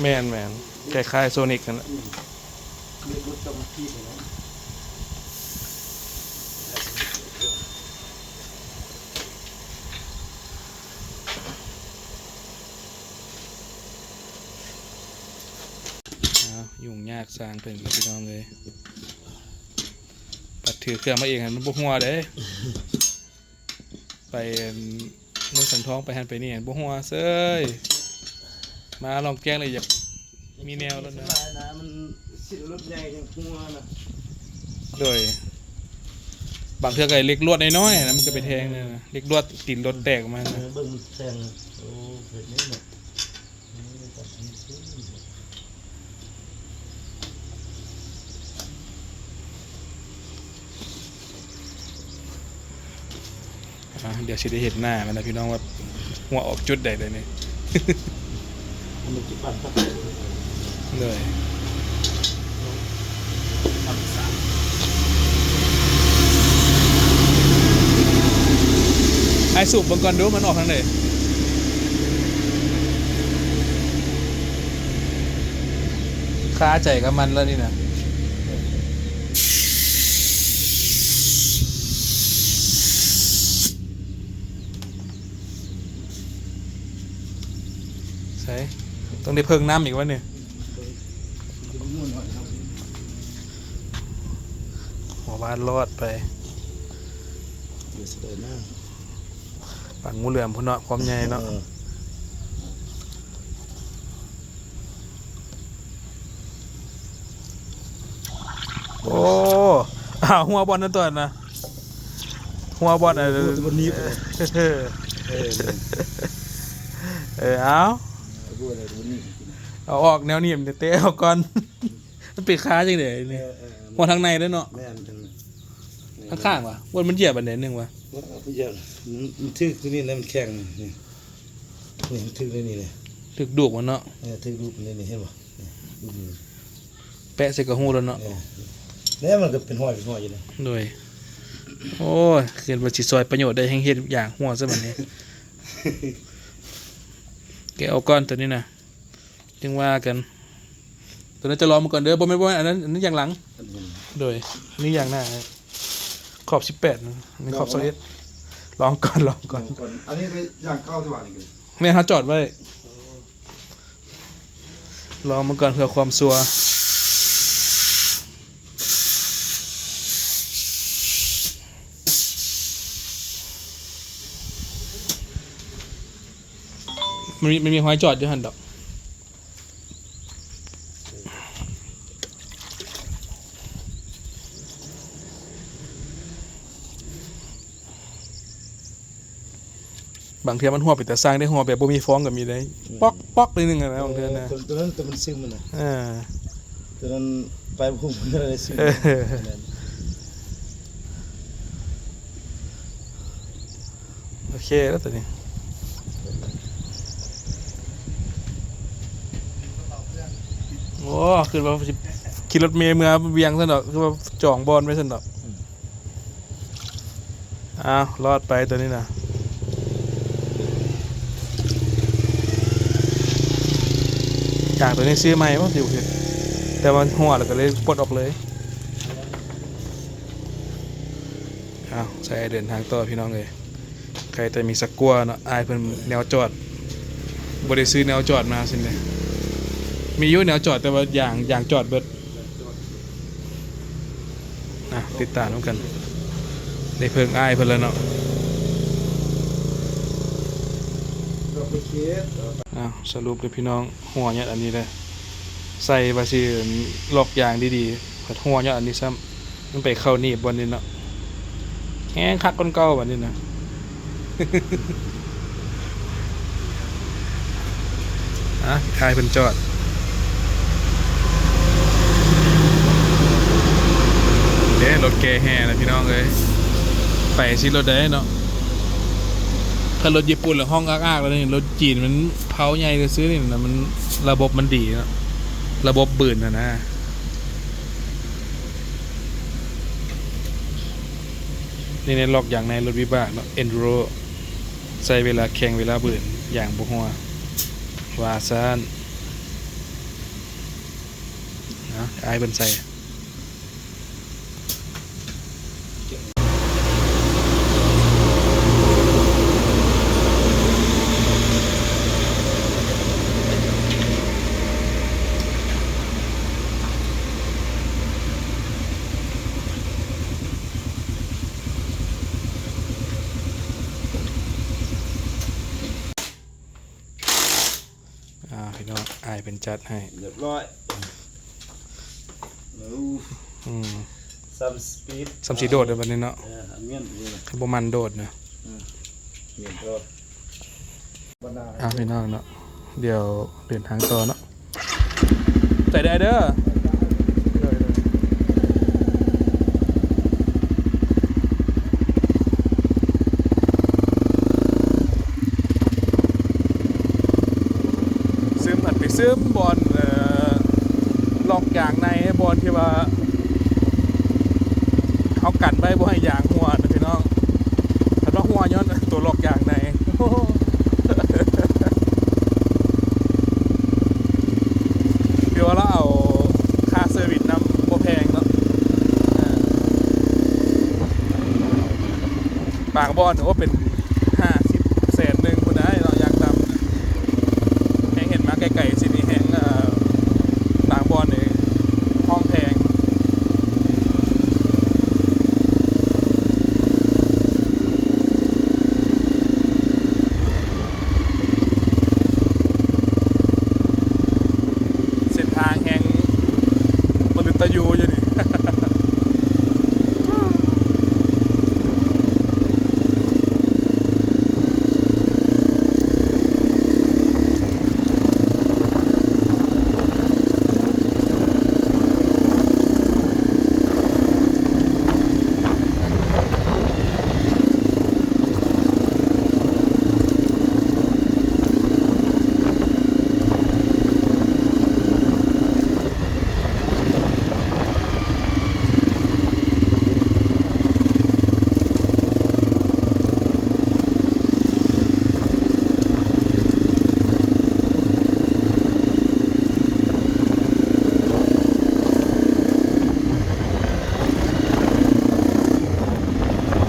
ແມ່ນໆ ຄ້າຍໆໂຊນິກຫັ້ນແຫຼະ. ອືມ ເລກລົດຕ້ອງຄິດແລ້ວ. ອ່າ ຫຍຸ້ງຍາກຊ່າງເພິ່ນ ພີ່ນ້ອງເອີຍ. ບັດຖືເຄື່ອງມາເອງຫັ້ນ ມັນບໍ່ຮົ່ວເດ້. ໄປອັນເມືອງສັງທອງ ໄປຫັ້ນໄປນີ້ ບໍ່ຮົ່ວເສີຍ. ມາລອງແກ້ງເລີຍ ຢາກມີແນວແລ້ວນະ. ຫຼາຍນະ ມັນຊິນລົດໃຫຍ່ຍັງຮົ່ວນະ. ໂດຍ ບາງເທື່ອກໍເຫຼັກລວດນ້ອຍໆນະ ມັນກໍໄປແທງນະ ເຫຼັກລວດຕີນລົດແຕກອອກມານະ. ເອີ ເບິ່ງມັນແທງ. ໂອ້ ເຮັດນີ້ນະ. ອ່າ ດຽວຊິໄດ້ເຫັນໜ້າມັນນະພີ່ນ້ອງ ວ່າຮົ່ວອອກຈຸດໃດເດ້ນີ້. ອັນນີ້ຈຸດບານພັກ. ໂດຍ ອ້າຍສູບເບິ່ງກ່ອນດູ ມັນອອກທາງໃດ? ຄາໃຈກັບມັນແລ້ວນີ້ນະ. ໃສ ຕ້ອງໄດ້ເພີ່ມນ້ຳອີກວະນີ້? ຫົວບາດລອດໄປ. ປາກງູເຫຼືອມພຸ້ນເນາະ ຄວາມໃຫຍ່ເນາະ. ເອີ ໂອ້ ອ້າວ ຮົ່ວບ່ອນນັ້ນຕົວນະ ຮົ່ວບ່ອນ ເອີ ຮົ່ວບ່ອນນີ້ ເອີ ເອີ ເອົາ ເອົາອອກແນວນີ້ ມັນແຕະອອກກ່ອນ. ມັນເປັນຄາຈັ່ງໃດນີ້? ເອີ ເອີ ເອີ ຫົວທາງໃນເດ້ເນາະ. ແມ່ນ ທາງຂ້າງວະ? ບໍ່ ມັນຢຽບອັນໃດໜຶ່ງວະ? ມັນຢຽບ ມັນຖືກຕົວນີ້ນະ ມັນແຂງນີ້ ນີ້ ມັນຖືກໃນນີ້ເດ້ ຖືກດູກມັນເນາະ. ເອີ ຖືກດູກໃນນີ້ ເຫັນບໍ່? ນີ້ ດູກນີ້ ແປະໃສ່ກະຮູ້ແລ້ວເນາະ. ເອີ ແລ້ວມັນກໍເປັນຮອຍ ເປັນຮອຍຢູ່ເດ້. ໂດຍ ໂອ້ຍ ຄິດວ່າຊິຊ່ອຍປະໂຫຍດໄດ້ ແຮ່ງເຮັດຢາງຮົ່ວຊະບັດນີ້. ແກະອອກກ່ອນຕົວນີ້ນະ. ຈຶ່ງວ່າກັນ ຕົວນັ້ນຈະລອງມາກ່ອນເດີ. ບໍ່ແມ່ນ ບໍ່ແມ່ນ ອັນນັ້ນ ອັນນີ້ຢາງຫຼັງ. ໂດຍ ອັນນີ້ຢາງໜ້າ ຂອບສິບແປດນະ ອັນນີ້ຂອບຊາວເອັດ. ລອງກ່ອນ ລອງກ່ອນ ລອງກ່ອນ. ອັນນີ້ໄປຢາງເກົ່າທີ່ວ່ານີ້. ແມ່ນ ເຮົາຈອດໄວ້ ລອງມາກ່ອນເພື່ອຄວາມຊົວ. ມັນມີ ມັນມີຮອຍຈອດຢູ່ຫັ້ນດອກ. ບາງເທື່ອມັນຮົ່ວເປັນຕາຊ່າງເດ້ ຮົ່ວແບບບໍ່ມີຟອງກໍມີເດ້. ອືມ ປອກໆ ໜ້ອຍໜຶ່ງຫັ້ນນະ ເອີ ບາງເທື່ອນະ. ຕົວ ຕົວນັ້ນ ຕົວມັນຊຶມຫັ້ນນະ. ເອີ ຕົວນັ້ນໄປບໍ່ຮູ້ເພິ່ນໄດ້ຊຶມ. ເອີ ໂອເຄແລ້ວຕົວນີ້. ໂອ້ ຄືວ່າຊິຂີ່ລົດເມເມືອວຽງຊັ້ນດອກ ຄືວ່າຈອງບ່ອນໄວ້ຊັ້ນດອກ. ອືມ ອ້າວ ລອດໄປຕົວນີ້ນະ. ຈາກໂຕນີ້ຊື້ໃໝ່ບໍ່ ຊິບໍ່ຜິດ ແຕ່ວ່າຮົ່ວແລ້ວກໍເລີຍປົດອອກເລີຍ. ອ້າວ ໃສ່ເດີນທາງຕໍ່ພີ່ນ້ອງເອີຍ. ໄກແຕ່ມີສະກົວເນາະ ອ້າຍເພິ່ນແນວຈອດ ບໍ່ໄດ້ຊື້ແນວຈອດມາຊັ້ນເດ. ມີຢູ່ແນວຈອດ ແຕ່ວ່າຢາງ ຢາງຈອດເບິດ. ອ່ະ ຕິດຕາມນຳກັນ ໄດ້ເພິ່ງອ້າຍເພິ່ນແລ້ວເນາະ. ອ້າວ ສະຫຼຸບເດີພີ່ນ້ອງ ຮົ່ວຍ້ອນອັນນີ້ແຫຼະ. ໃສ່ວ່າຊິລັອກຢາງດີໆ ພັດຮົ່ວຍ້ອນອັນນີ້ຊ້ຳ. ມັນໄປເຂົ້າໜີບບ່ອນນີ້ເນາະ ແຮງຄັກກວ່າເກົ່າບັດນີ້ນະ. ອ່ະ ອ້າຍເພິ່ນຈອດ ເດ້ ລົດແຫ່ແຫ່ນະພີ່ນ້ອງເອີຍ. ໄປຊິລົດໃດເນາະ ຖ້າລົດຍີ່ປຸ່ນລະຮ້ອງອາກໆ ແລ້ວນີ້ ລົດຈີນມັນເພົາໃຫຍ່ຊື່ໆ ນີ້ນະ ມັນ ລະບົບມັນດີເນາະ ລະບົບບືນຫັ້ນນະ. ນີ້ ນີ້ລັອກຢາງໃນລົດວິບາກເນາະ ເອັນດູໂຣ ໃຊ້ເວລາແຂ່ງເວລາບືນ ຢາງບໍ່ຮົ່ວ ວ່າຊັ້ນ. ເອົາ ອ້າຍເພິ່ນໃສ່. ອ່າ ພີ່ນ້ອງ ອ້າຍເພິ່ນຈັດໃຫ້ຮຽບຮ້ອຍ. ໂອ້ ອືມ ສ່ຳສະປີດ ສ່ຳຊິໂດດແລ້ວບັດນີ້ເນາະ. ເອີ ອັນນີ້ ຄັນບໍ່ໝັ່ນໂດດນະ. ເອີ ນີ້ໂດດ. ອ່າ ພີ່ນ້ອງເນາະ ດຽວເດີນທາງຕໍ່ເນາະ. ໃຈແດ່ເດີ. ຊຶມ ອັນໄປຊຶມບ່ອນ ເອີ ລັອກຢາງໃນ ບ່ອນທີ່ວ່າເຮົາກັນໄວ້ບໍ່ໃຫ້ຢາງຮົ່ວນະພີ່ນ້ອງ. ຄັນວ່າຮົ່ວຍ້ອນຕົວລັອກຢາງໃນ. ຄືວ່າລາວເອົາຄ່າເຊີວິດນຳ ບໍ່ແພງເນາະ. ເອີ ບາງບ່ອນ ໂອ້ ເປັນຫ້າສິບແສນໜຶ່ງພຸ້ນໄດ໋ເນາະ ຢ່າງຕ່ຳ. ແຮງເຫັນມາໄກໆ ຊິມີແຮງ ເອີ ບາງບ່ອນນີ້ຮ້ອງແພງ. ເສັ້ນທາງແຮງມະລຶດຕະຍູຢູ່ນີ້.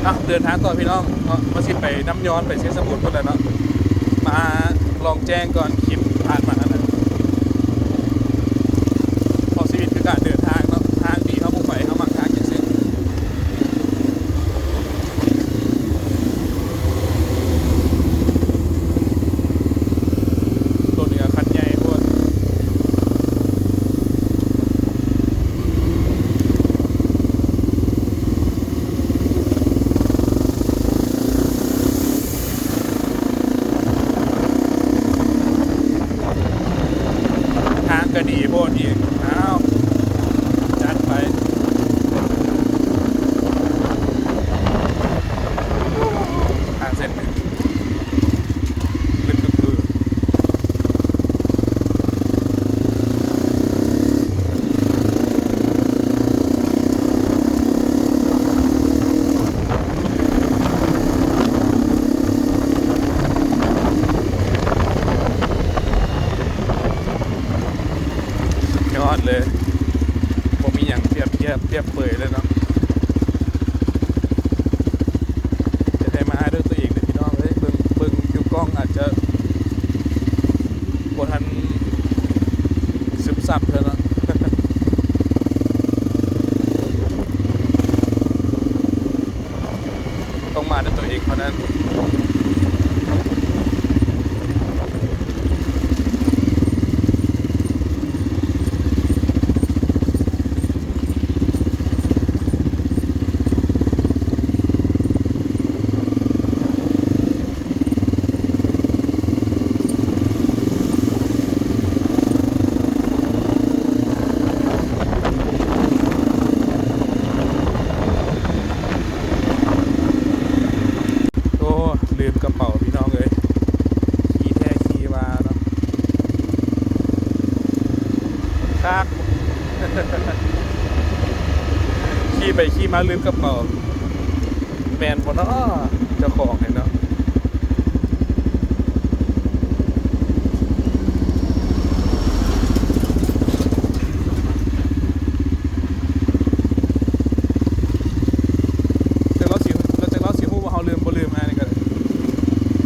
ອ່ະ ເດີນທາງຕໍ່ພີ່ນ້ອງເນາະ ວ່າຊິໄປນ້ຳຍອນ ໄປເຊສະບູນພຸ້ນແຫຼະເນາະ. ມາລອງແຈ້ງກ່ອນ ຄລິບຜ່ານມາຫັ້ນນະ ເພາະຊີວິດຄືການເດີນທາງເນາະ ທາງດີເຮົາບໍ່ໄປ ເຮົາມັກທາງຈັ່ງຊີ້. ໂຕນີ້ກໍຄັນໃຫຍ່ໂພດ. ທາງກໍດີໂພດອີກ. ອ້າວ ຈັດໄປ ທາງເສັ້ນນີ້ລຶກກຶກ. ອ່ ປຽບເປີຍເລີຍເນາະ. ຈະໄດ້ມາດ້ວຍຕົວເອງເດີພີ່ນ້ອງເອີຍ. ເບິ່ງ ເບິ່ງຢູ່ກ້ອງອາດຈະບໍ່ທັນຊຶມຊັບເທື່ອເນາະ. ຕ້ອງມາດ້ວຍຕົວເອງເທົ່ານັ້ນ. ໂອ້ ລືມກະເປົາພີ່ນ້ອງເອີຍ. ຂີ່ແທ້ຂີ່ວ່າເນາະ ຄັກ. ຂີ່ໄປຂີ່ມາລືມກະເປົາ ແມ່ນບໍ່ເນາະ ເຈົ້າຂອງນີ້ເນາະ. ຈັກລາວຊິ ຈັກລາວຊິຮູ້ວ່າເຮົາລືມບໍ່ລືມ ອັນນີ້ກະໄດ້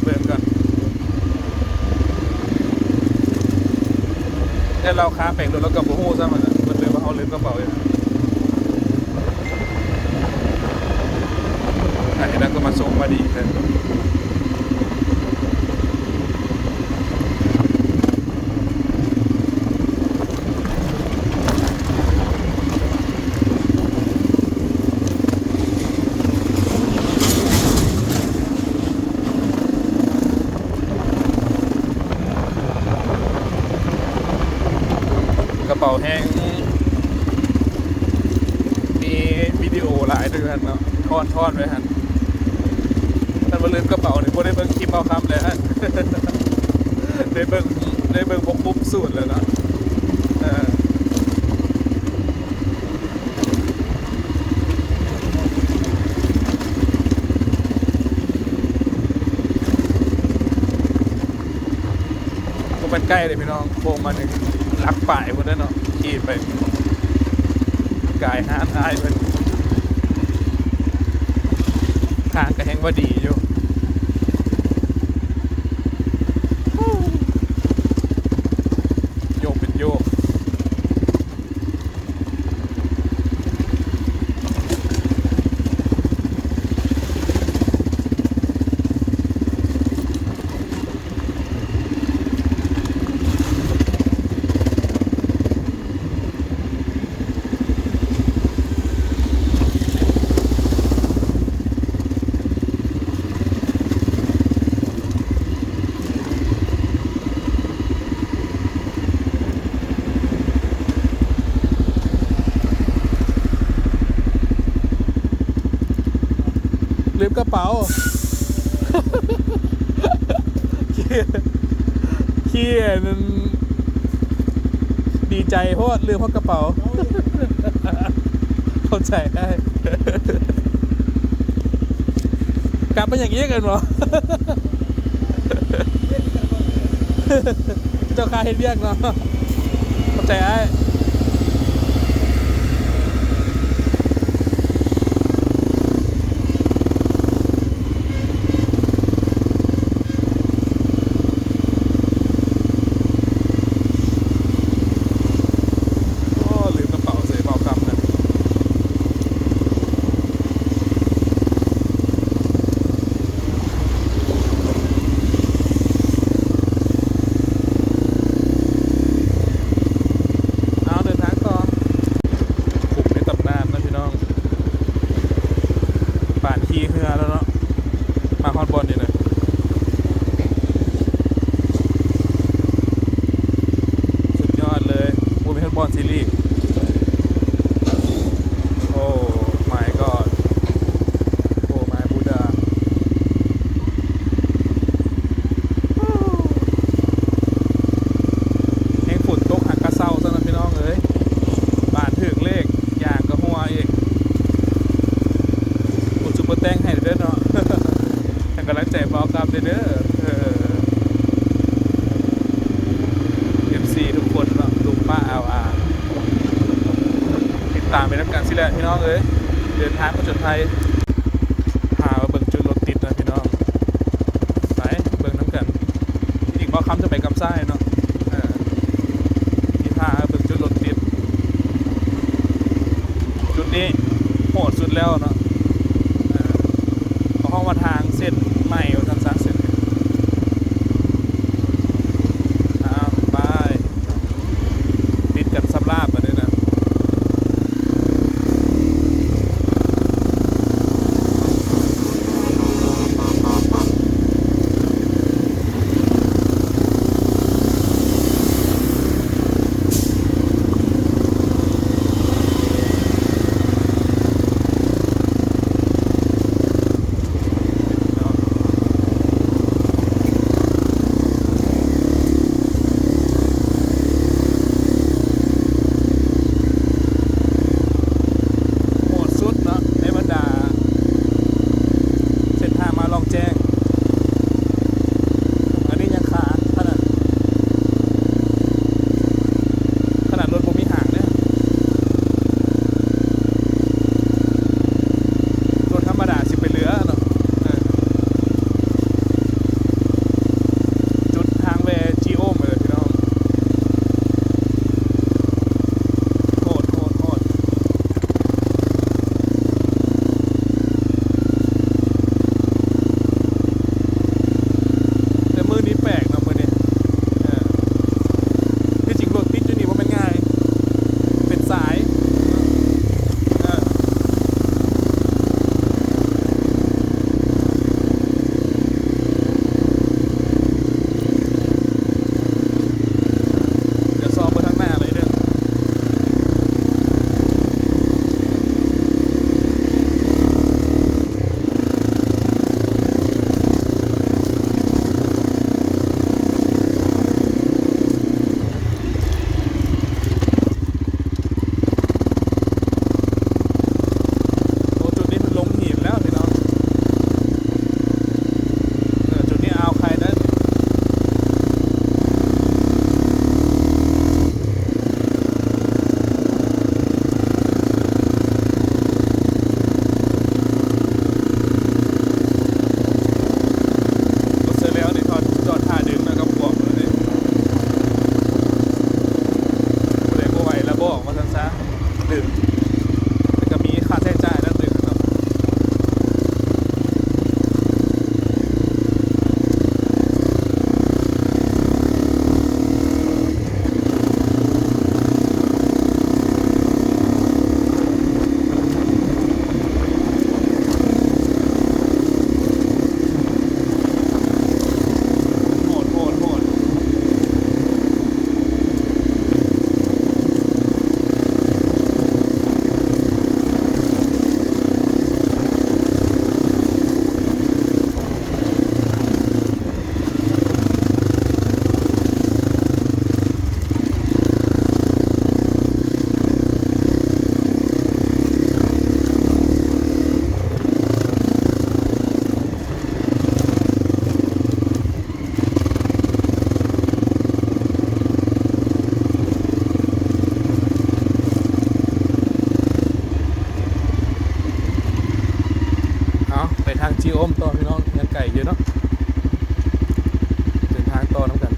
ເບິ່ງກ່ອນ. ແຕ່ລາວຄາແປງລົດ ລາວກະບໍ່ຮູ້ຊ້ຳຫັ້ນນະ ມັນເລີຍວ່າເຮົາລືມກະເປົາຢູ່. ອັນນີ້ລາວກະມາສົ່ງພໍດີແທ້. ກະເປົາແຮງມີວິດີໂອຫຼາຍເດີຫັ້ນເນາະ ທ້ອນໆ ໄວ້ຫັ້ນ. ຄັນວ່າລືມກະເປົານີ້ ບໍ່ໄດ້ເບິ່ງຄລິບເບົາຄຳແລ້ວ ໄດ້ເບິ່ງ ໄດ້ເບິ່ງບໍ່ຄົບສູດແລ້ວເນາະ. ເອີ ບໍ່ແມ່ນໃກ້ເດ້ພີ່ນ້ອງ ໂຄ້ງມານີ້ຫຼັກປາຍພຸ້ນເດ້ເນາະ ຂີ່ໄປກາຍຮ້ານອ້າຍເພິ່ນ. ທາງກະແຮ່ງວ່າດີຢູ່ ໂຍກເປັນໂຍກ. ລືມກະເປົາ ຂີ່ ຂີ່ອັນນັ້ນ ດີໃຈໂພດ ລືມຮອດກະເປົາ. ເຂົ້າໃຈອ້າຍ ກັບມາຫຍັງອີກ ແມ່ນບໍ່? ເຈົ້າຄ່າເຮັດວຽກເນາະ ຂອບໃຈອ້າຍ. ໂອ້ ລືມກະເປົາເສຍ ເບົາຄຳນະ. ເອົາ ເດີນທາງຕໍ່ ຂຸມໃນຕຳນານເນາະພີ່ນ້ອງ. ປານຂີ່ເຮືອແລ້ວເນາະ ມາຮອດບ່ອນນີ້ນະ ສຸດຍອດເລີຍ. ໂອ້ ມີຮອດບ່ອນຊີລີ. Oh my god. Oh my Buddha. ແຮງຝົນຕົກຫາກະເຊົາຊັ້ນນະພີ່ນ້ອງເອີຍ ບາດຖືກເລກ ຢາງກະຮົ່ວອີກ. ໂອ້ ຊຸບເປີແຕ່ງໃຫ້ເດີເນາະ ໃຫ້ກຳລັງໃຈເບົາຄຳເດີ. ເອີ ເອັຟຊີທຸກຄົນເນາະ ລຸງປ້າອາວອາ ຕິດຕ ຕາມໄປນຳກັນຊີ້ແຫຼະພີ່ນ້ອງເອີຍ ເດີນທາງຜະຈົນໄພ ພາມາເບິ່ງຈຸດລົດຕິດນະພີ່ນ້ອງ ໄປເບິ່ງນຳກັນ. ທີ່ຈິງບ່າວຄຳຈະໄປກຳຊາຍເນາະ ເອີ ທີ່ພາມາເບິ່ງຈຸດລົດຕິດ ຈຸດນີ້ໂຫດສຸດແລ້ວເນາະ ເອີ ເຂົາຮ້ອງວ່າທາງເສັ້ນໃໝ່ວ່າຊັ້ນຊະ ເສັ້ນນີ້ ອ້າວ ໄປ. ຕິດກັນສັບຫຼາບບາດນີ້ນະ. ໂຫດສຸດເນາະ ໃນບັນດາເສັ້ນທາງມາລ່ອງແຈ້ງ. ອັນນີ້ຍັງຄາຂະໜາດ ຂະໜາດລົດບໍ່ມີຫາງເດ້. ລົດທຳມະດາຊິໄປເຫຼືອເນາະ ເອີ ຈຸດທາງແວ່ຈີໂອມເອີ ພີ່ນ້ອງ ໂຫດ ໂຫດ ໂຫດ. ແຕ່ມື້ນີ້ແປກເນາະ ມື້ນີ້ ເອີ ທີ່ຈິງລົດຕິດຢູ່ນີ້ບໍ່ແມ່ນງ່າຍ ເປັນສາຍ ເອີ ດຽວຊອກເບິ່ງທາງໜ້າໜ້ອຍໜຶ່ງ. ໂອ້ ຈຸດນີ້ເພິ່ນລົງຫີນແລ້ວພີ່ນ້ອງ ເອີ ຈຸດນີ້ອ່າວໄຂ່ເດີ. ລົດເຊີແລ້ວນີ້ ຈອດ ຈອດຖ້າດຶງແລ້ວກັບພວກນີ້ ຜູ້ໃດບໍ່ໄຫວລະບອກວ່າຊັ້ນຊະ ດຶງ ແຕ່ກໍມີຄ່າໃຊ້ຈ່າຍນຳດຶງເນາະ. ໂຫດ ໂຫດ ໂຫດ. ເອົາ ໄປທາງຈີໂອມຕໍ່ພີ່ນ້ອງ ຍັງໄກຢູ່ເນາະ ເດີນທາງຕໍ່ນຳກັນ.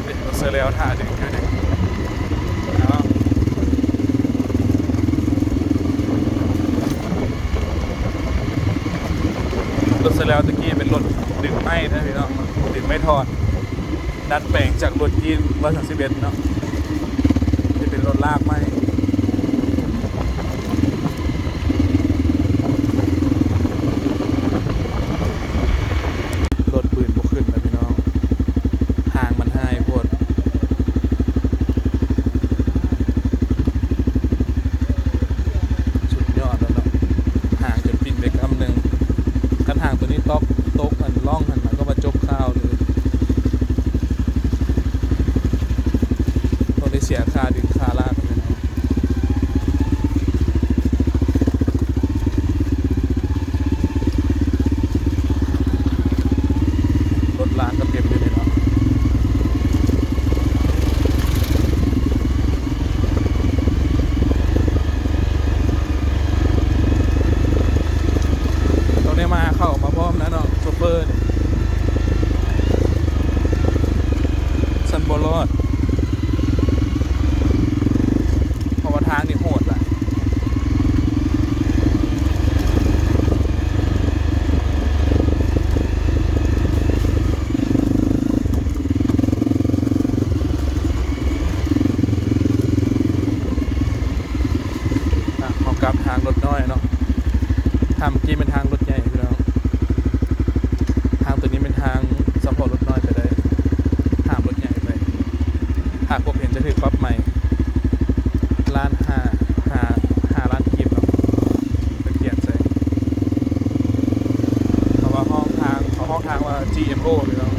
ເບິ່ງເຊີແລ້ວ ຖ້າດຶງຢູ່ນີ້ ເອົາ ລົດເຊີແລ້ວຕະກີ້ເປັນລົດດຶງໄມ້ເດີພີ່ນ້ອງ ດຶງໄມ້ທ່ອນ ດັດແປງຈາກລົດຢີນຮ້ອຍສາມສິບເອັດເນາະ ທີ່ເປັນລົດລາກໄມ້. ລົດບືນບໍ່ຂຶ້ນແລ້ວພີ່ນ້ອງ ຫາງມັນຫາຍໂພດ ສຸດຍອດແລ້ວເນາະ ຫາງຈົນປິ່ນໄປກຳໜຶ່ງ ຄັນຫາງໂຕນີ້ຕົກ ຕົກອັນລ່ອງຫັ້ນ ມັນກໍວ່າຈົບຂ່າວເລີຍ ຕ້ອງໄດ້ເສຍຄ່າດຶງຄ່າລາກແລ້ວເນາະ. ກັບທາງລົດນ້ອຍເນາະ. ທາງກີ້ແມ່ນທາງລົດໃຫຍ່ພີ່ນ້ອງ, ທາງໂຕນີ້ແມ່ນທາງສະເພາະລົດນ້ອຍໄປໄດ້, ຫ້າມລົດໃຫຍ່ໄປ. ຫາກພົບເຫັນຈະຖືກປັບໃໝ ລ້ານຫ້າ ຫ້າ ຫ້າລ້ານກີບເນາະ ໄປປ່ຽນໃສ່. ເພາະວ່າຫ້ອງທາງ ເຂົາຮ້ອງທາງວ່າ ຈີເອັມໂອ ພີ່ນ້ອງ.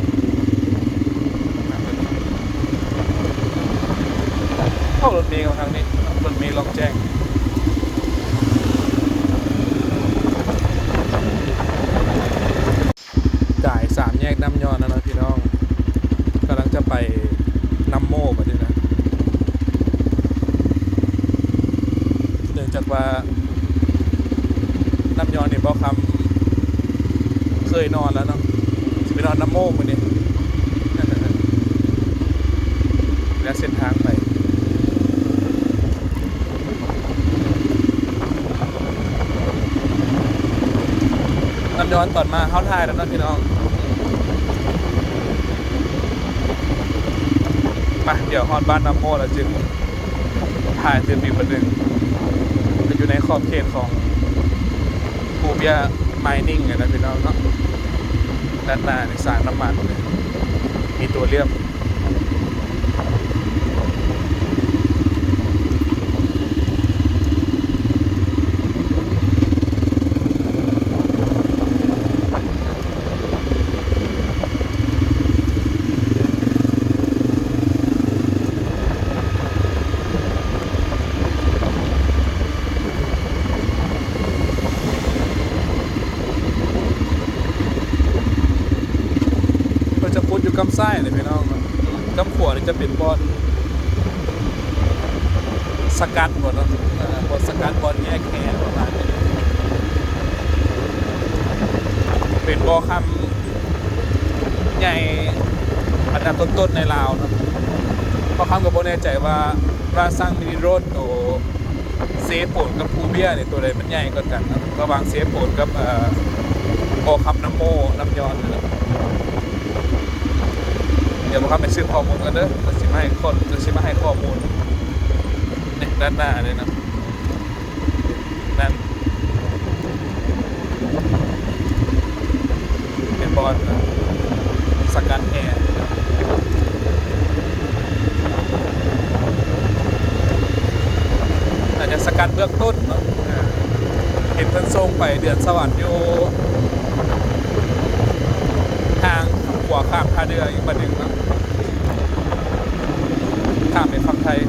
ໂອ້ ລົດເມກຳລັງທາງນີ້ ລົດເມລ່ອງແຈ້ງ. ກາຍສາມແຍກນ້ຳຍ້ອນແລ້ວເນາະພີ່ນ້ອງ, ກຳລັງຈະໄປນ້ຳໂມ້ບັດນີ້ນະ. ເນື່ອງຈາກວ່າ ນ້ຳຍ້ອນນີ້ ບໍ່ຄຳເຄີຍນອນແລ້ວເນາະ, ຊິໄປນອນນ້ຳໂມ້ມື້ນີ້ ແລະເສັ້ນທາງໄປ ນ້ຳຍ້ອນຕອນມາເຮົາຖ່າຍແລ້ວເນາະພີ່ນ້ອງ. ໄປ ດຽວຮອດບ້ານນ້ຳໂມ້ແລ້ວຈຶ່ງ ຖ່າຍຕື່ມອີກບາດໜຶ່ງ. ກໍຢູ່ໃນຂອບເຂດຂອງພູເບ້ຍມາຍນິງນີ້ແຫຼະພີ່ນ້ອງເນາະ. ດ້ານໜ້ານີ້ສາງນ້ຳມັນ ມີຕົວເຫຼື້ອມ. ເພິ່ນຈະຂຸດຢູ່ກ້ຳຊ້າຍເລີຍພີ່ນ້ອງເນາະ, ກ້ຳຂວານີ້ຈະເປັນບ່ອນສະກັດ ບ່ອນເນາະ ເອີ ບ່ອນສະກັດ ບ່ອນແຍກແຮ່ປະມານນີ້. ເປັນບໍ່ຄຳໃຫຍ່ອັນດັບຕົ້ນໆໃນລາວເນາະ. ບ່າວຄຳກໍບໍ່ແນ່ໃຈວ່າ ລາຊາງມິນິໂຣດ ໂຕເຊໂປນກັບພູເບ້ຍນີ້ ໂຕໃດມັນໃຫຍ່ກວ່າກັນເນາະ ລະຫວ່າງເຊໂປນກັບ ເອີ ບໍ່ຄຳນ້ຳໂມ້ ນ້ຳຍ້ອນນີ້ເນາະ. ດຽວບ່າວຄຳໄປສືບຂໍ້ມູນກ່ອນເດີ ແລ້ວຊິມາໃຫ້ ແລ້ວຊິມາໃຫ້ຂໍ້ມູນ ນີ້ ດ້ານໜ້ານີ້ເນາະ. ນັ້ນເປັນບ່ອນສະກັດແຮ່ ອາດຈະສະກັດເບື້ອງຕົ້ນເນາະ. ເຫັນເພິ່ນສົ່ງໄປເດືອນສະຫວັນຢູ່ທາງຂົວຂ້າມທ່າເຮືອອີກບາດໜຶ່ງເນາະ. ຂ້າມໄປຝັ່ງໄທ. ເ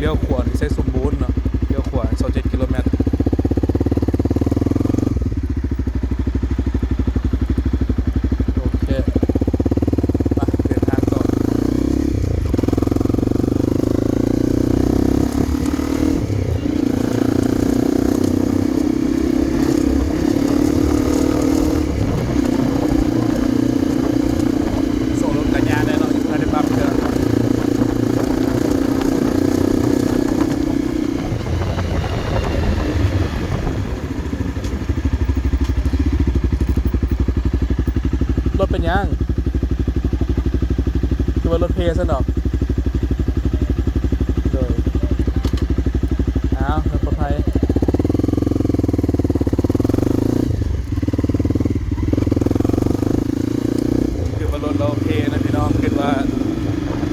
ລ້ຽວຂວານີ້ໄຊສົມບູນເນາະ, ລ້ຽວຂວາຊາວເຈັດກິໂລແມັດ. ໂອເຄ ໄປເດີນທາງຕໍ່. ໂຊລົດກະຍາແນ່ເນາະ, ຍັງບໍ່ທັນໄດ້ປັບເທື່ອ. ລົດເປັນຫຍັງ? ຄືວ່າລົດເພຊັ້ນດອກ. ໂດຍ ອ້າວ ເດີນປອດໄພ. ຄືວ່າລົດລາວເພນະພີ່ນ້ອງ, ຄິດວ່າ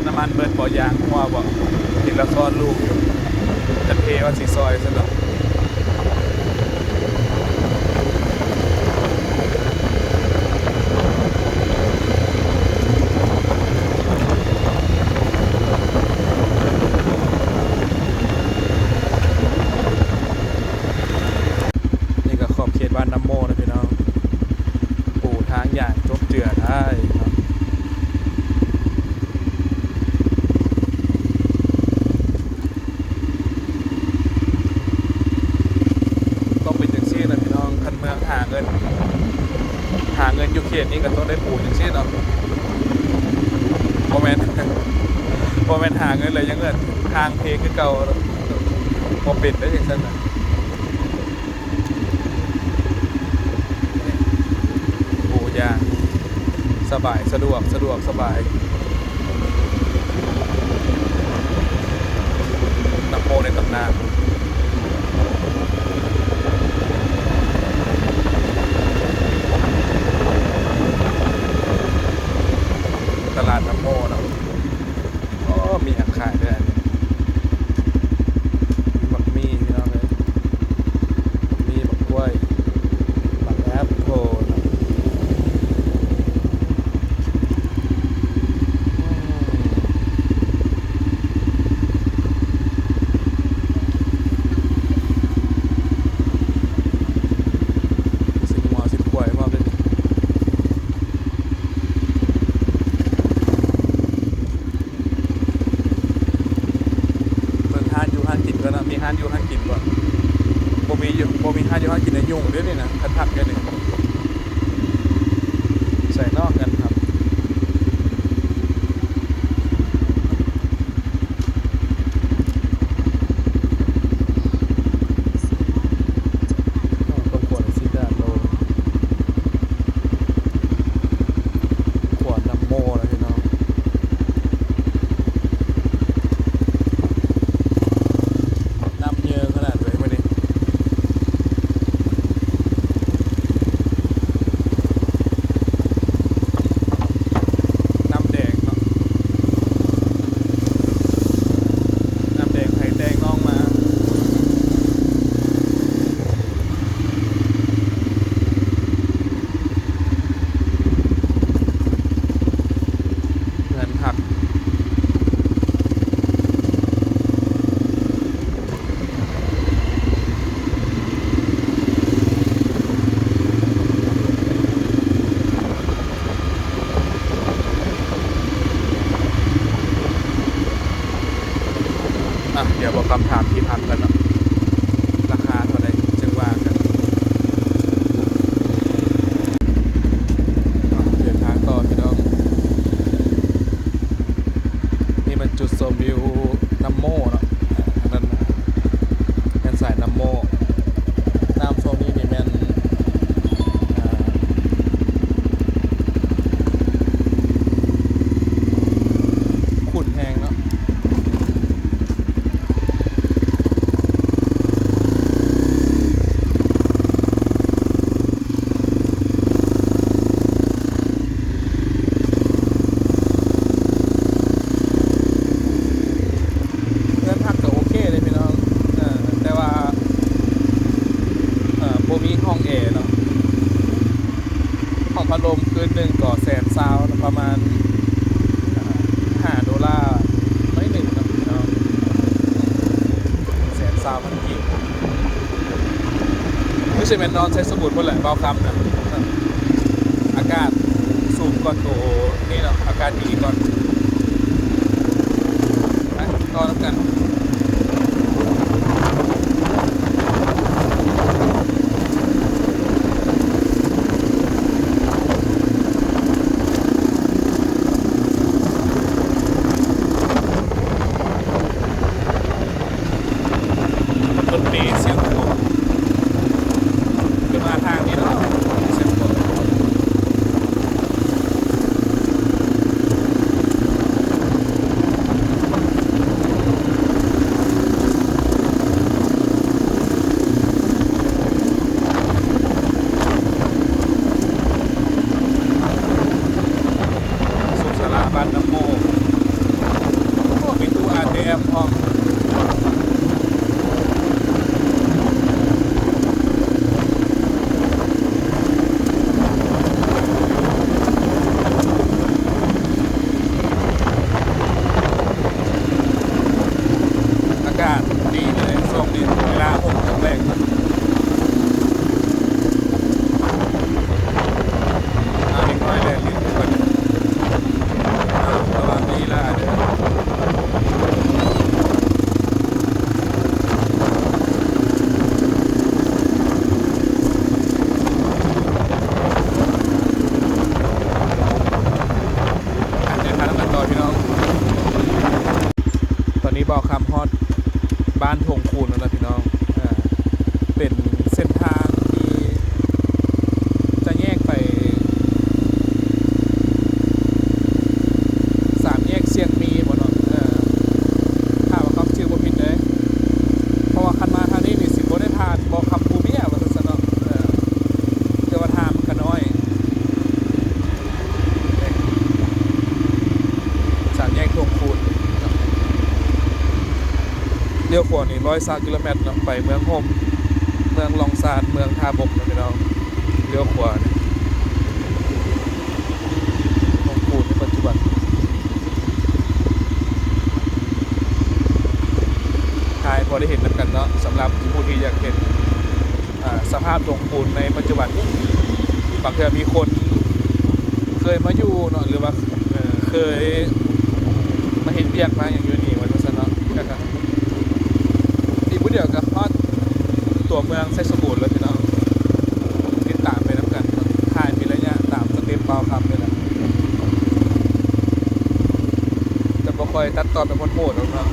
ນ້ຳມັນເບິດບໍ ຢາງຮົ່ວບໍ, ເຫັນລະຄອນລູກຢູ່, ຈັກເພວ່າຊິຊ່ອຍຊັ້ນດອກ. ນີ້ກໍຂອບເຂດບ້ານນ້ຳໂມນະພີ່ນ້ອງ, ປູທາງຢ່າງຈົບເຈືອໄດ້ເນາະ. ຕ້ອງເປັນຈັ່ງຊີ້ນະພີ່ນ້ອງ, ຄັນເມືອງຫາເງິນ ຫາເງິນຢູ່ເຂດນີ້ກໍຕ້ອງໄດ້ປູຈັ່ງຊີ້ເນາະ. ບໍ່ແມ່ນ ບໍ່ແມ່ນຫາເງິນແລ້ວຍັງເອີ້ນຮ່າງເພຄືເກົ່າ, ບໍ່ເປັນໄດ໋ຈັ່ງຊັ້ນນະ. ໂອ້ ຢ່າງສະບາຍ ສະດວກ ສະດວກສະບາຍ. ນ້ຳໂມໃນຕຳນານ ຕະຫຼາດນ້ຳໂມເນາະ. ໂອ້ ມີຫຍັງຂາຍແດ່? ບັກໝີ່ພີ່ນ້ອງເອີຍ, ບັກໝີ່ ບັກກ້ວຍ ບັກແອັບໂພນ. ຊື້ງົວຊື້ຄວາຍພ້ອມເດ້. ເບິ່ງຮ້ານຢູ່ຮ້ານກິນກ່ອນເນາະ, ມີຮ້ານຢູ່ຮ້ານກິນບໍ່? ບໍ່ມີຢູ່ ບໍ່ມີຮ້ານຢູ່ຮ້ານກິນນະ ຫຍຸ້ງເດ້ນີ້ນະ, ຄັກໆເດ້ນີ້. ໃສ່ນອກກັນຄັບ. ຕ້ອງກວດຊິດາໂລ ຂວດນ້ຳໂມແລ້ວພີ່ນ້ອງ. ນ້ຳເຍີຂະໜາດເລີຍມື້ນີ້. ນ້ຳແດງເນາະ, ນ້ຳແດງໃຜແຕ່ງນ້ອງມາ. ເຮືອນພັກ. ອ່ະ ດຽວບອກຄຳຖາມທີ່ພັກກັນເນາະ, ລາຄາເທົ່າໃດຈຶ່ງວ່າກັນ. ອ່ະ ເດີນທາງຕໍ່ພີ່ນ້ອງ. ນີ້ແມ່ນຈຸດຊົມວິວນ້ຳໂມເນາະ, ອ່າ ທາງນັ້ນແມ່ນສາຍນ້ຳໂມ. ນ້ຳຊ່ວງນີ້ນີ້ແມ່ນ ອ່າ ຂຸ້ນແຮງເນາະ. ເ ຊິແມ່ນນອນໄຊສົມບູນພຸ້ນແຫຼະ ບ່າວຄຳນະ. ອາກາດສູງກວ່າໂຕນີ້ເນາະ ອາກາດດີກ່ອນ. ໄປຕໍ່ນຳກັນ. ລົດເມຊຽງຂວາງ ຂຶ້ນມາທາງນີ້ເນາະ ຊຽງຂວາງ. ສຸກສາລາບ້ານນ້ຳໂມ ໂອ້ ມີຕູ້ອາເທີແອັມພ້ອມ. ອາກາດດີເລີຍຊ່ວງນີ້ ເວລາຫົກໂມງແລງ. ອ່າ ເດັກນ້ອຍແລ່ນຫຼິ້ນກັນ ລະວັງລີລາເດີ. ເດີນທາງກັນຕໍ່ພີ່ນ້ອງ. ຕອນນີ້ບ່າວຄຳຮອດບ້ານທົ່ງຄູນແລ້ວນະພີ່ນ້ອງ. ເປັນເສັ້ນທາງທີ່ຈະແຍກໄປສາມແຍກຊຽງມີບໍເນາະ ຖ້າວ່າຄຳຊື່ບໍ່ຜິດເດ້. ເພາະວ່າຄັນມາທາງນີ້ນີ້ຊິບໍ່ໄດ້ຜ່ານບໍ່ຄຳພູເມຍວ່າຊັ້ນຊະເນາະ. ເອີ ແຕ່ວ່າທາງມັນກະນ້ອຍ. ສາມແຍກທົ່ງຄູນ ລ້ຽວຂວານີ້ຮ້ອຍຊາວກິໂລແມັດເນາະ ໄປເມືອງຫົ່ມ ເມືອງລ່ອງຊານ ເມືອງທ່າບົກນະພີ່ນ້ອງ. ລ້ຽວຂວານີ້ ທົ່ງຄູນໃນປັດຈຸບັນ ຖ່າຍພໍໄດ້ເຫັນນຳກັນເນາະ ສຳລັບຜູ້ທີ່ຢາກເຫັນ ອ່າ ສະພາບທົ່ງຄູນໃນປັດຈຸບັນນີ້. ບາງເທື່ອມີຄົນເຄີຍມາຢູ່ເນາະ ຫຼືວ່າ ເອີ ເຄີຍມາເຮັດວຽກມາຫຍັງຢູ່ນີ້ວ່າຊັ້ນເນາະ. ອີກບໍ່ດຽວກະຮອດຕົວເມືອງໄຊສົມບູນແລ້ວພີ່ນ້ອງ. ຕິດຕາມໄປນຳກັນເນາະ ຖ່າຍເປັນໄລຍະຕາມສະເຕັບບ່າວຄຳນີ້ແຫຼະ. ຈະບໍ່ຄ່ອຍຕັດຕໍ່ແບບໂຫດໆດອກເນາະ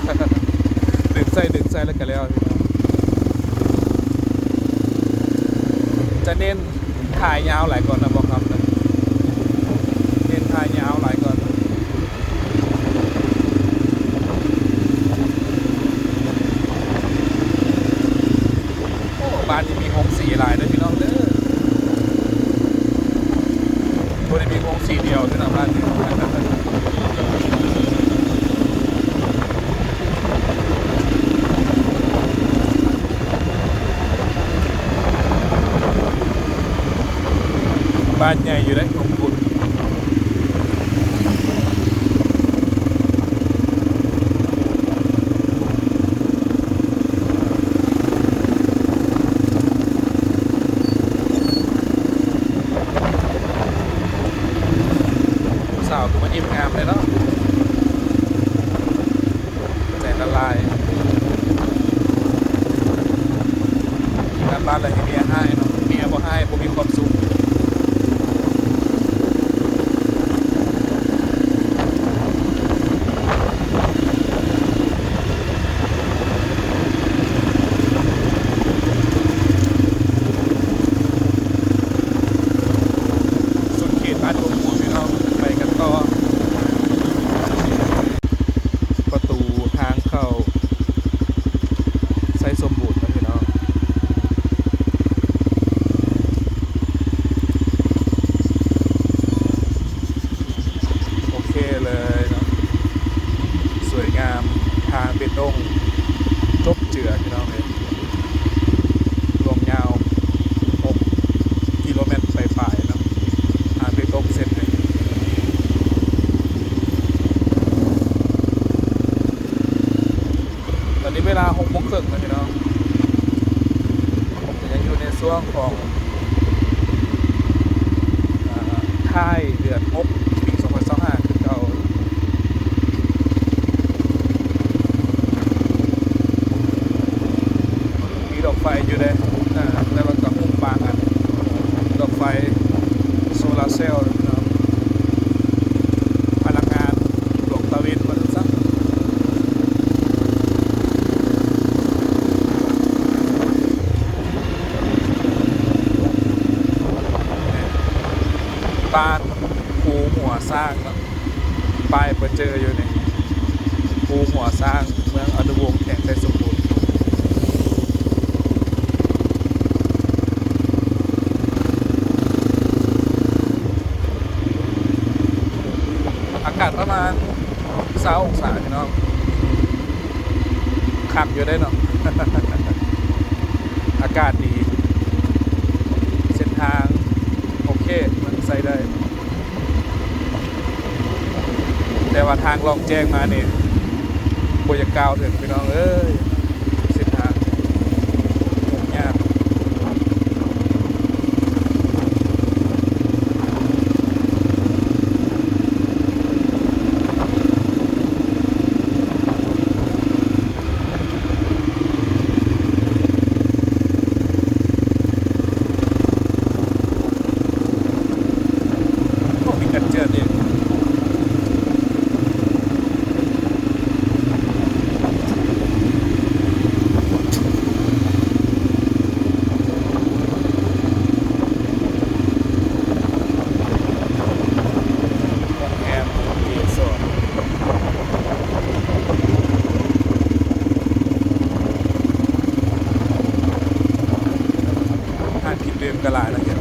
ດຶງໃສ່ດຶງໃສ່ແລ້ວກະແລ້ວ. ຈະເນັ້ນຖ່າຍຍາວຫຼາຍກວ່ານະ ບ່າວຄຳນະ ເນັ້ນຖ່າຍຍາວຫຼາຍກວ່າ. ໂອ້ ບ້ານນີ້ມີໂຮງສີຫຼາຍເດີພີ່ນ້ອງເດີ. ບໍ່ໄດ້ມີໂຮງສີດຽວເດີນະ ບ້ານນີ້. ບ້ານໃຫຍ່ຢູ່ເດ້ ຂອງຄຸນ. ຜູ້ສາວຄືມາຍິ້ມງາມແທ້ເນາະ. ແສນລະລາຍ ງານບ້ານລະເຮັດເມຍຮ້າຍເນາະ, ເມຍບໍ່ຮ້າຍບໍ່ມີຄວາມສຸກ. ສຸດເຂດບ້ານທົ່ງຄູນພີ່ນ້ອງ, ໄປກັນຕໍ່. ປະຕູທາງເຂົ້າໄຊສົມບູນນະພີ່ນ້ອງ. ໂອເຄເລີຍເນາະ, ສວຍງາມ, ທາງເບຕົງຈົບເຈືອພີ່ນ້ອງເອີຍ. ລວງຍາວຫົກກິໂລແມັດປາຍໆເນາະ, ຫາໄປຕົກເສັດເລີຍ. ຕອນນີ້ເວລາຫົກໂມງເຄິ່ງແລ້ວພີ່ນ້ອງ, ກໍຍັງຢູ່ໃນ ຊ່ວງຂອງ ເອີ ທ້າຍເດືອນຫົກ ປີສອງພັນຊາວຫ້າ ຄືເກົ່າ. ມີດອກໄຟຢູ່ເດ້ ເອີ ແຕ່ວ່າກໍຮຸ່ມບາງອັນ ດອກໄຟໂຊລາເຊວເນາະ ພະລັງງານດວງຕາເວັນວ່າຊັ້ນຊະ. ບ້ານພູຫົວຊ້າງເນາະ ປ້າຍເປີເຈີຢູ່ນີ້ ພູຫົວຊ້າງ ເມືອງອະນຸວົງ ແຂວງໄຊສົມບູນ. ອາກາດປະມານຊາວອົງສາ ພີ່ນ້ອງ. ຄັກຢູ່ເດ້ເນາະ ອາກາດດີ ເສັ້ນທາງໂອເຄ ມັນໃຊ້ໄດ້ ແຕ່ວ່າທາງລ່ອງແຈ້ງມານີ້ ບໍ່ຢາກກ່າວເຖິງ ພີ່ນ້ອງເອີຍ ເສັ້ນທາງຫຍຸ້ງຍາກ. ໂອ້ ມີການເຈີດອີກ. ໂຮງແຮມ ຣີສອດ ຮ້ານກິນດື່ມກໍຫຼາຍນະ ເຫັນ.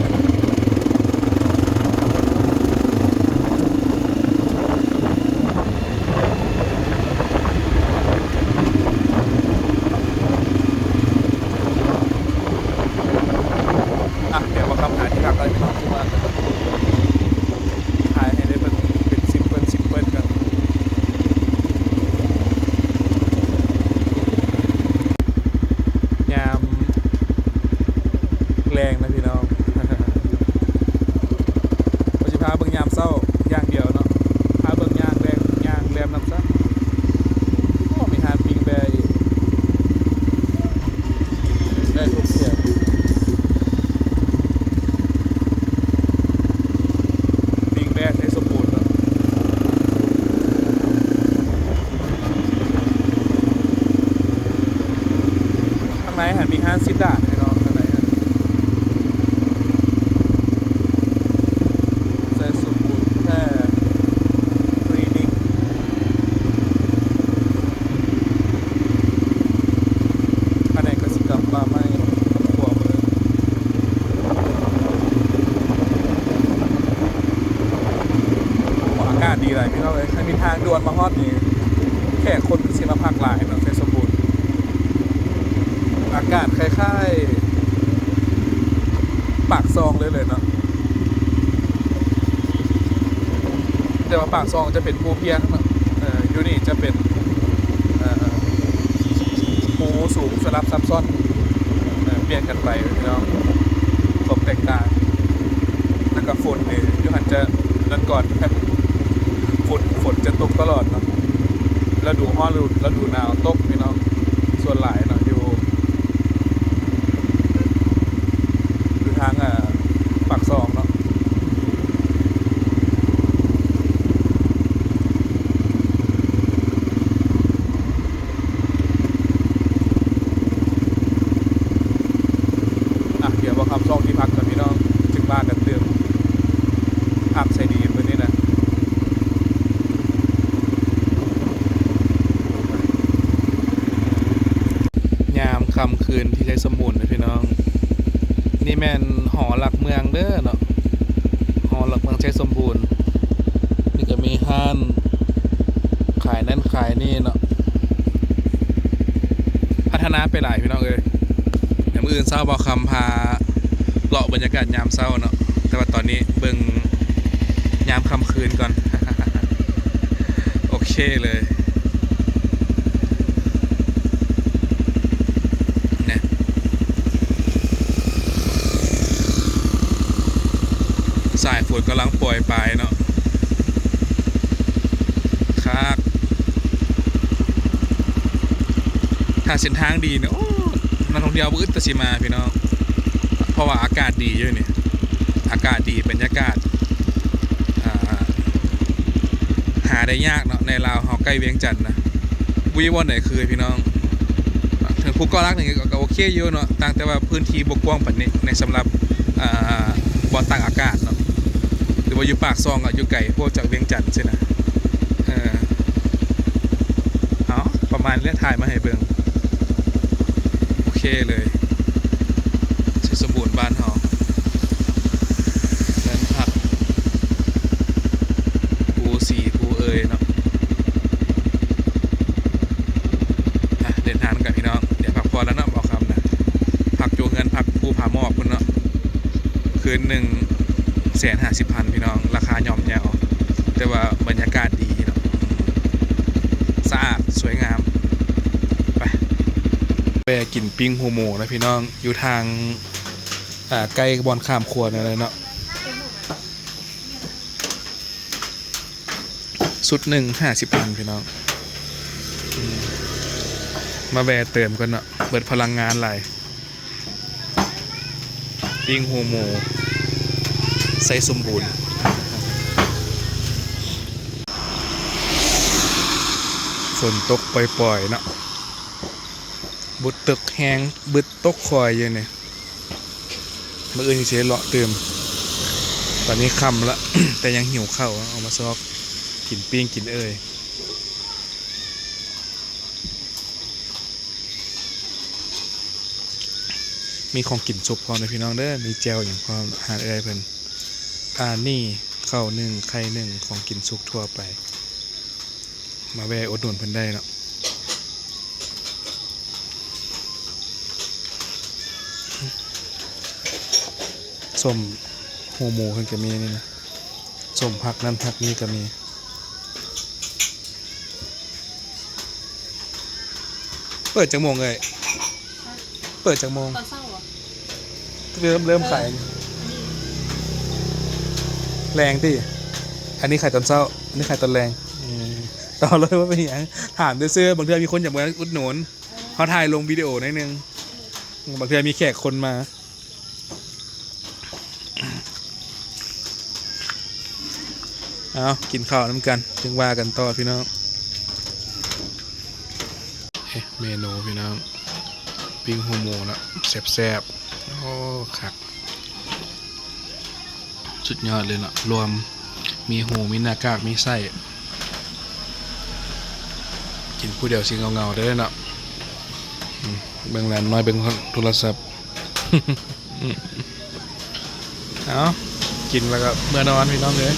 ອ່ະ ດຽວມາຄຳຫາທີ່ພັກກ່ອນ ພີ່ນ້ອງ ຄືວ່າຖ່າຍໃຫ້ໄດ້ເບິ່ງເປັນຊິມເປິ້ນ ຊິມເປິ້ນກ່ອນ. ຍາມແລງນະພີ່ນ້ອງ ບໍ່ຊິພາເບິ່ງຍາມເຊົ້າຢ່າງດຽວເນາະ ພາເບິ່ງຍາມແລງ ຍາມແລງນຳຊະ. ໂອ້ ມີຮ້ານປີ້ງແບ້ອີກ ແບ້ທຸກເທື່ອ ປີ້ງແບ້ໄຊສົມບູນເນາະ. ທາງໃນຫັ້ນມີຮ້ານຊີດດາດເນາະ ທາງໃນຫັ້ນ ໃສ່ສົມບູນແທ້ ຄລີນິກ ພະແນກກະສິກຳປ່າໄມ້ ຂວາມື. ໂອ້ ອາກາດດີຫຼາຍພີ່ນ້ອງເອີຍ ຄັນມີທາງດ່ວນມາຮອດນີ້ ແຂກຄົນຄືຊິມາພັກຫຼາຍເນາະ ໄຊສົມບູນ ອາກາດຄ້າຍໆ ປາກຊ່ອງເລີຍເນາະ ແຕ່ວ່າປາກຊ່ອງຈະເປັນພູພຽງເນາະ ເອີ ຢູ່ນີ້ຈະເປັນ ເອີ ພູສູງສະຫຼັບຊັບຊ້ອນ ເອີ ປ່ຽນກັນໄປພີ່ນ້ອງ ຄວາມແຕກຕ່າງ. ແລ້ວກໍຝົນນີ້ ຢູ່ຫັ້ນຈະນັ້ນກ່ອນ ຝົນ ຝົນຈະຕົກຕະຫຼອດເນາະ ລະດູຮ້ອນ ລະດູໜາວຕົກພີ່ນ້ອງ ສ່ວນຫຼາຍເນາະ ຢູ່ ຢູ່ທາງ ເອີ ປາກຊ່ອງເນາະ. ອ່ະ ດຽວມາຄຳຊອກທີ່ພັກກ່ອນພີ່ນ້ອງ ຈຶ່ງວ່າກັນຕື່ມ ພັກໃສດີມື້ນີ້ນະ. ຍາມຄ່ຳຄືນທີ່ໄຊສົມບູນເດີພີ່ນ້ອງ ນີ້ແມ່ນຫໍຫຼັກເມືອງເດີເນາະ ຫໍຫຼັກເມືອງໄຊສົມບູນ. ນີ້ກໍມີຮ້ານຂາຍນັ້ນຂາຍນີ້ເນາະ ພັດທະນາໄປຫຼາຍພີ່ນ້ອງເອີຍ. ດຽວມື້ອື່ນເຊົ້າບ່າວຄຳພາເລາະບັນຍາກາດຍາມເຊົ້າເນາະ ແຕ່ວ່າຕອນນີ້ເບິ່ງຍາມຄ່ຳຄືນກ່ອນ. ໂອເຄເລີຍ ແນ່. ຖ້າເສັ້ນທາງດີນີ້ ໂອ້ ນັກທ່ອງທ່ຽວບໍ່ອຶດແຕ່ຊິມາພີ່ນ້ອງ ເພາະວ່າອາກາດດີຢູ່ນີ້ ອາກາດດີ ບັນຍາກາດ ອ່າ ຫາໄດ້ຍາກເນາະ ໃນລາວເຮົາໃກ້ວຽງຈັນນະ ບໍ່ມີບ່ອນໃດຄືພີ່ນ້ອງ. ເຖິງພູເກາະລ້ານນີ້ກໍ ກໍໂອເຄຢູ່ເນາະ ຕ່າງແຕ່ວ່າພື້ນທີ່ບໍ່ກວ້າງປານນີ້ ໃນສຳລັບ ອ່າ ບ່ອນຕາກອາກາດເນາະ ຫຼືວ່າຢູ່ປາກຊ່ອງ ກໍຢູ່ໄກໂພດຈາກວຽງຈັນຊີ້ນະ ເອີ ເອົາ ປະມານນີ້ແຫຼະ ຖ່າຍມາໃຫ້ເບິ່ງ ໂອເຄເລີຍ ໄຊສົມບູນບ້ານເຮົາ ເຮືອນພັກ ພູສີພູເອີຍເນາະ. ອ່ະ ເດີນທາງກັນພີ່ນ້ອງ ດຽວພັກຜ່ອນແລ້ວເນາະ ບ່າວຄຳນະ ພັກຢູ່ເຮືອນພັກພູຜາໝອກພຸ້ນເນາະ ຄືນໜຶ່ງແສນຫ້າສິບພັນພີ່ນ້ອງ ລາຄາຍ່ອມເຍົາ ແຕ່ວ່າບັນຍາກາດດີເນາະ ສະອາດສວຍງາມ. ໄປ ແວ່ກິນປີ້ງຫົວໝູນະພີ່ນ້ອງ ຢູ່ທາງ ອ່າ ໃກ້ບ່ອນຂ້າມຂົວນັ້ນແຫຼະເນາະ. ຊຸດໜຶ່ງຫ້າສິບພັນພີ່ນ້ອງ ອືມ ມາແວ່ເຕີມກ່ອນເນາະ ເບິດພະລັງງານຫຼາຍ ປີ້ງຫົວໝູ ໄຊສົມບູນ ຝົນຕົກປ່ອຍໆເນາະ ບໍ່ຕົກແຮງ ບໍ່ຕົກຄ່ອຍຢູ່ນີ້. ມື້ອື່ນຊິໄດ້ເລາະຕື່ມ ຕອນນີ້ຄ່ຳລະ ແຕ່ຍັງຫິວເຂົ້າ ເອົາມາຊອກກິນປີ້ງກິນເອີຍ ມີຂອງກິນສຸກພ້ອມເດີພີ່ນ້ອງເດີ ມີແຈ່ວຫຍັງພ້ອມ ຮ້ານເອື້ອຍເພິ່ນ ອາ ນີ້ເຂົ້າໜຶ້ງ ໄຂ່ໜຶ້ງ ຂອງກິນສຸກທົ່ວໄປ. ມາແວ່ອຸດໜູນເພິ່ນໄດ້ເນາະ ສົ້ມຫົວໝູເພິ່ນກໍມີນີ້ນະ ສົ້ມຜັກນັ້ນຜັກນີ້ກໍມີ. ເປີດຈັກໂມງເອີຍ? ເປີດຈັກໂມງ? ຕອນເຊົ້າບໍ? ເລີ່ມ ເລີ່ມຂາຍ ເອີ ອັນນີ້ ແລງຕິ? ອັນນີ້ຂາຍຕອນເຊົ້າ ອັນນີ້ຂາຍຕອນແລງ ອືມ ຕໍ່ເລີຍ ບໍ່ເປັນຫຍັງ ຖາມຊື່ໆ ບາງເທື່ອມີຄົນຢາກມາອຸດໜູນ ເອີ ເຮົາຖ່າຍລົງວິດີໂອໜ້ອຍໜຶ່ງ ບາງເທື່ອມີແຂກຄົນມາ. ເອົາ ກິນເຂົ້ານຳກັນ ຈຶ່ງວ່າກັນຕໍ່ພີ່ນ້ອງ. ເມນູພີ່ນ້ອງ ປີ້ງຫົວໝູເນາະ ແຊບໆ ໂອ້ ຄັກ ສຸດຍອດເລີຍເນາະ ລວມ ມີຫູ ມີໜ້າກາກ ມີໄສ້ ກິນຜູ້ດຽວຊິເຫງົາໆເດີເນາະ. ອືມ ເບິ່ງຫຼານນ້ອຍເບິ່ງໂທລະສັບ. ເອົາ ກິນແລ້ວກໍເມືອນອນພີ່ນ້ອງເອີຍ.